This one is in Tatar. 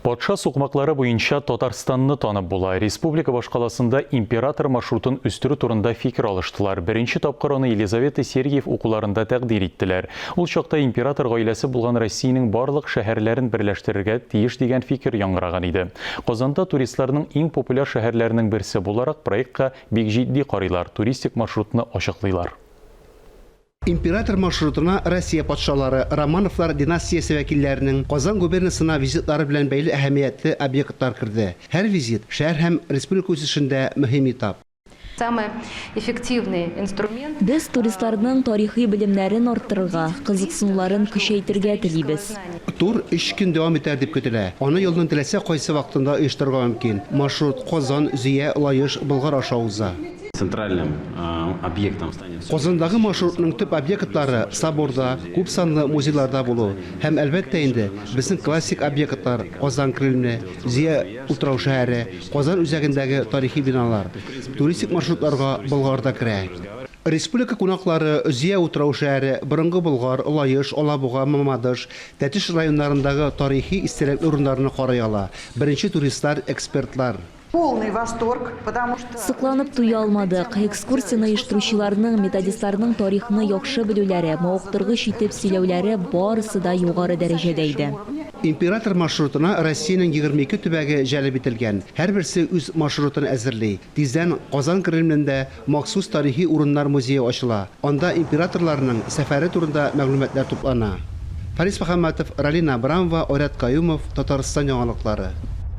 Патша сукмаклары буенча Татарстанны танып була. Республика башкаласында император маршрутын үстерү турында фикер алыштылар. Беренче тапкыр аны Елизавета Сергиев укуларында тәкъдир иттеләр. Ул чакта император гаиләсе булган Россиянең барлык шәһәрләрен берләштерергә тиеш дигән фикер яңгыраган иде. Казанда туристларның иң популяр шәһәрләренең берсе буларак проектка бик җитди карыйлар, туристик маршрутны ачыклыйлар. Император маршрутына Россия патшалары, Романовлар династиясе вәкилләренең Казан губернасына визитлары белән бәйле әһәмиятле объектлар керде. Һәр визит, шәһәр һәм республика үсешендә мөһим этап. Самый эффективный инструмент. Без туристларның тарихи белемнәрен арттырырга, кызыксынуларын көчәйтергә телибез. Тур өч көн дәвам итәр дип көтелә. Аны елның теләсә кайсы вакытында оештырырга мөмкин. Маршрут Казан, Зөя, Лаеш, Болгар аша уза. Центральным объектом станет. Казандагы маршрутның төп объектлары, соборда, күпсанлы музейларда булу һәм, әлбәттә инде, безнең классик объектлар, Казан Кремле, Зөя утрау-шәһәре, Казан үзәгендәге тарихи биналар. Туристик маршрутларга Болгар да керә. Республика кунаклары Зөя утрау-шәһәре, Борынгы Болгар, Лаеш, Алабуга, Мамадыш, Тәтеш районнарындагы тарихи истәлекле урыннарны карый ала. Беренче туристлар, экспертлар. Полный восторг, потому что. Сокланып туя алмадык. Экскурсияне оештыручыларның, методистларның тарихны яхшы белүләре, мавыктыргыч итеп сөйләүләре барысы да югары дәрәҗәдә иде. Император маршрутына Россиянең 22 төбәге җәлеп ителгән. Һәрберсе үз маршрутын әзерли. Тиздән Казан Кремлендә махсус тарихи урыннар музее ачыла. Анда императорларның сәфәре турында мәгълүматлар туплана. Фарис Мөхәммәтов, Ралина Абрамова, Айрат Каюмов, Татарстан яңалыклары.